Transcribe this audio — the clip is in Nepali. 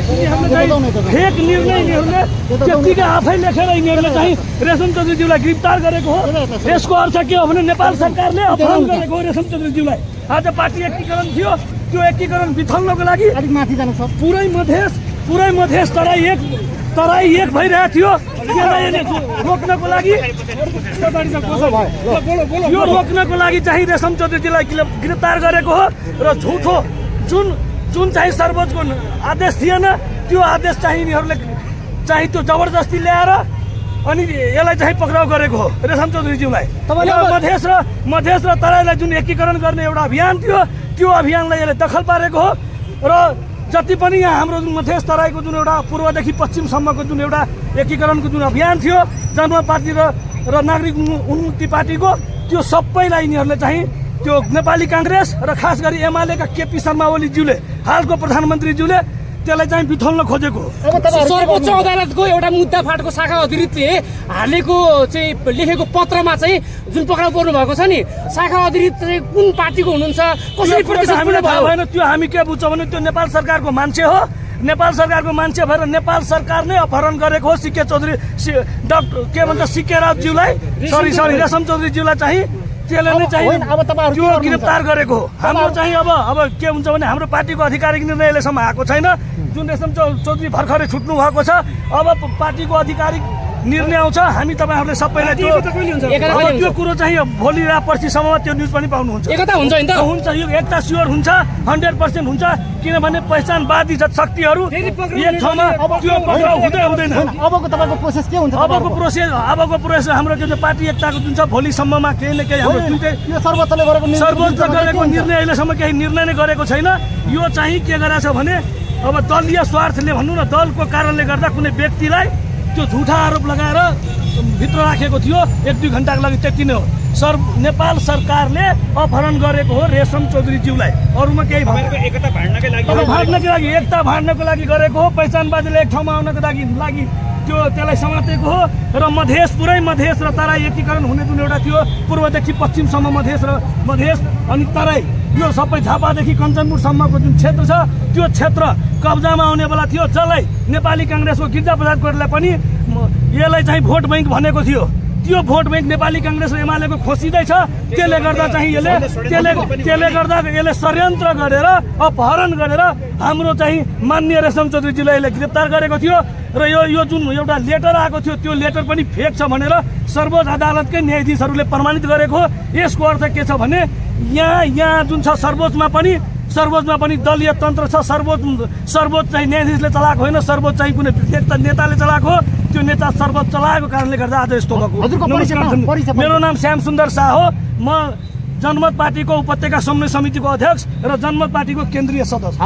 फेक निर्णय यिनीहरूले त्यतिकै आफै लेखेर यिनीहरूले चाहिँ रेशम चौधरीज्यूलाई गिरफ्तार गरेको हो। यसको अर्थ के हो भने नेपाल सरकारले अपहरण गरेको हो रेशम चौधरीज्यूलाई। आज पार्टी एकीकरण थियो, त्यो एकीकरण बिथल्नको लागि पुरै मधेस तराई एक भइरहेको थियो। रोक्नको लागि यो रोक्नको लागि चाहिँ रेशम चौधरीज्यूलाई गिरफ्तार गरेको हो। र झुठो जुन चाहिँ सर्वोच्चको आदेश थिएन त्यो आदेश चाहिँ यिनीहरूले चाहिँ त्यो जबरजस्ती ल्याएर अनि यसलाई चाहिँ पक्राउ गरेको हो रेशम चौधरीज्यूलाई। मधेस र तराईलाई जुन एकीकरण गर्ने एउटा अभियान थियो त्यो अभियानलाई यसले दखल पारेको हो। र जति पनि यहाँ हाम्रो जुन मधेस तराईको जुन एउटा पूर्वदेखि पश्चिमसम्मको जुन एउटा एकीकरणको जुन अभियान थियो जनमत पार्टी र नागरिक उन्मुक्ति पार्टीको, त्यो सबैलाई यिनीहरूले चाहिँ त्यो नेपाली कांग्रेस र खास गरी एमालेका केपी शर्मा ओलीज्यूले हालको प्रधानमन्त्रीज्यूले त्यसलाई चाहिँ बिथोल्न खोजेको हो। सर्वोच्च अदालतको एउटा मुद्दा फाटको शाखा अधिकृतले हालेको चाहिँ लेखेको पत्रमा चाहिँ जुन पक्राउ पर्नु भएको छ नि, शाखा अधिकृत चाहिँ कुन पार्टीको हुनुहुन्छ, कसरी प्रतिशत भएन त्यो हामी के बुझ्छौँ भने त्यो नेपाल सरकारको मान्छे हो। नेपाल सरकारको मान्छे भएर नेपाल सरकार नै अपहरण गरेको हो सिके चौधरी के भन्छ सिके राजज्यूलाई, सरी रेशम चौधरीज्यूलाई चाहिँ त्यसले नै चाहिँ त्यो गिरफ्तार गरेको हो। हाम्रो चाहिँ अब के हुन्छ भने हाम्रो पार्टीको आधिकारिक निर्णय अहिलेसम्म आएको छैन। जुन रेशम चौधरी भर्खरै छुट्नु भएको छ, अब पार्टीको आधिकारिक निर्णय आउँछ। हामी तपाईहरुले सबैलाई त्यो कुरो चाहिँ भोलि र पर्सिसम्ममा त्यो न्युज पनि पाउनुहुन्छ। एकता हुन्छ नि त? हुन्छ, यो एकता स्योर हुन्छ, 100% हुन्छ। किनभने पहिचानवादी शक्तिहरू एक ठाउँमा त्यो पक्राउ हुँदैन। अबको तपाईको प्रोसेस के हुन्छ? अबको प्रोसेस हाम्रो जुन पार्टी एकताको जुन छ भोलिसम्ममा केही न केही हाम्रो सर्वोच्च गरेको निर्णय अहिलेसम्म केही निर्णय नै गरेको छैन। यो चाहिँ के गरेछ भने अब दलीय स्वार्थले भन्नु न, दलको कारणले गर्दा कुनै व्यक्तिलाई त्यो झुठा आरोप लगाएर भित्र राखेको थियो 1-2 घण्टाको लागि, त्यति नै हो। नेपाल सरकारले अपहरण गरेको हो रेशम चौधरीज्यूलाई, अरूमा केही एकता भाड्नको लागि गरेको हो। पहिचानवादीले एक ठाउँमा आउनको लागि त्यसलाई समातेको हो। र पुरै मधेस र तराई एकीकरण हुने जुन एउटा थियो पूर्वदेखि पश्चिमसम्म मधेस अनि तराई, यो सबै झापादेखि कञ्चनपुरसम्मको जुन क्षेत्र छ त्यो क्षेत्र कब्जामा आउने बेला थियो। जसलाई नेपाली कांग्रेसको गिरिजाप्रसाद कोइरालाले पनि यसलाई चाहिँ भोट बैंक भनेको थियो। त्यो भोट बैंक नेपाली कांग्रेस र एमालेको खोसिँदैछ। त्यसले गर्दा चाहिँ यसले षड्यन्त्र गरेर अपहरण गरेर हाम्रो चाहिँ माननीय रेशम चौधरीज्यूलाई यसले गिरफ्तार गरेको थियो। र यो जुन एउटा लेटर आएको थियो त्यो लेटर पनि फेक छ भनेर सर्वोच्च अदालतकै न्यायाधीशहरूले प्रमाणित गरेको हो। यसको अर्थ के छ भने यहाँ जुन छ सर्वोच्चमा पनि दलीय तन्त्र छ। सर्वोच्च चाहिँ न्यायाधीशले चलाएको होइन, सर्वोच्च चाहिँ कुनै नेताले चलाएको हो। त्यो नेता सर्वोच्च चलाएको कारणले गर्दा आज यस्तो भएको। मेरो नाम श्याम सुन्दर शाह हो। म जनमत पार्टीको उपत्यका समन्वय समितिको अध्यक्ष र जनमत पार्टीको केन्द्रीय सदस्य।